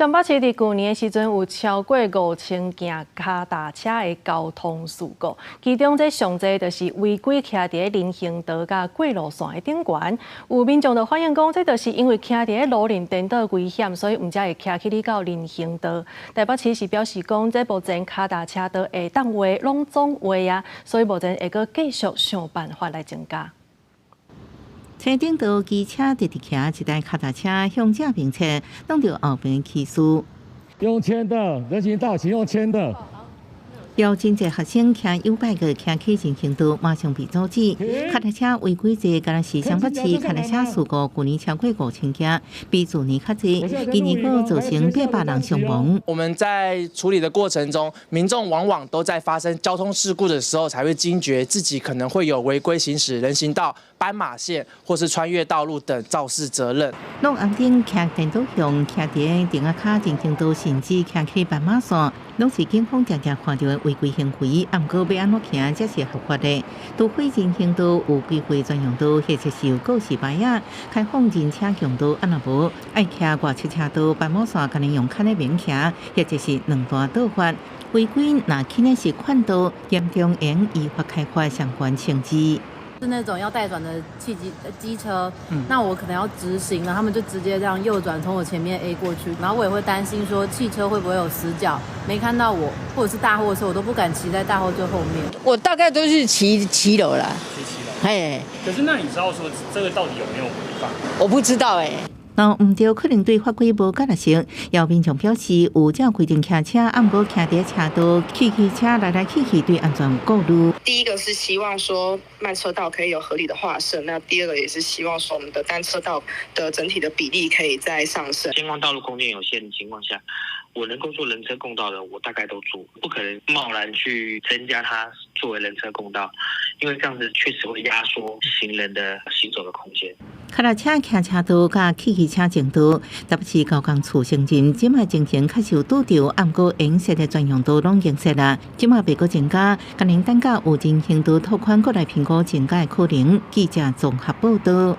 双北市佇舊年的時陣有超過5000件跤踏車的交通事故，其中這上濟就是違規騎佇人行道佮過路線的頂懸。有民眾就反映講，這就是因為騎佇路面顛倒危險，所以毋才會騎去哩到人行道。台北市是表示講，這目前跤踏車道會當畫攏總畫啊，所以目前會閣繼續想辦法來增加。車頂道機車直直騎，一台跤踏車向正邊切，擋著後邊起勢。用牽的，人行道請用牽的。有真濟學生騎YouBike 騎去人行道，馬上被阻止。跤踏車違規濟，敢若是雙北市跤踏車事故，舊年超過5000件，比去年較濟。今年閣造成800人傷亡。我們在處理的過程中，民眾往往都在發生交通事故的時候，才會驚覺自己可能會有違規行駛人行道、斑馬線或是穿越道路等肇事責任。攏紅燈騎顛倒向，騎佇釘仔跤人行道，甚至騎去斑馬線，攏是警方常常看著的違規行為。毋過欲按怎騎才是合法的？除非人行道有規劃專用道，或者是有告示牌仔，開放人車共道，啊若無愛騎外側車道、斑馬線，敢若用牽的免騎，或者是兩段倒法。違規若輕的是勸導，嚴重會依法開罰相關懲治。是那種要待轉的汽機機車，那我可能要直行了，他們就直接這樣右轉從我前面 A 過去，然後我也會擔心說汽車會不會有死角，沒看到我，或者是大貨車，我都不敢騎在大貨車後面。我大概都是騎騎樓啦，騎騎樓，嘿。可是那你知道說這個到底有沒有違法？我不知道欸。若毋對，可能對法規無解釋。有民眾表示，有照規定騎車，毋過騎佇車道，汽機車來來去去，對安全有顧慮。第一個是希望說慢車道可以有合理的劃設，那第二個也是希望說我們的單車道的整體的比例可以再上升。現況道路空間有限的情況下，我能夠做人車共道的，我大概都做，不可能貿然去增加它作為人車共道，因為這樣子確實會壓縮行人的行走的空間。跤踏車騎車道佮汽機車前道，台北市交通處承認，這擺情形較受拄著，毋過應設的專用道攏已經設啦，這擺袂閣增加，可能等下有人行道拓寬，閣來評估增加的可能。記者綜合報道。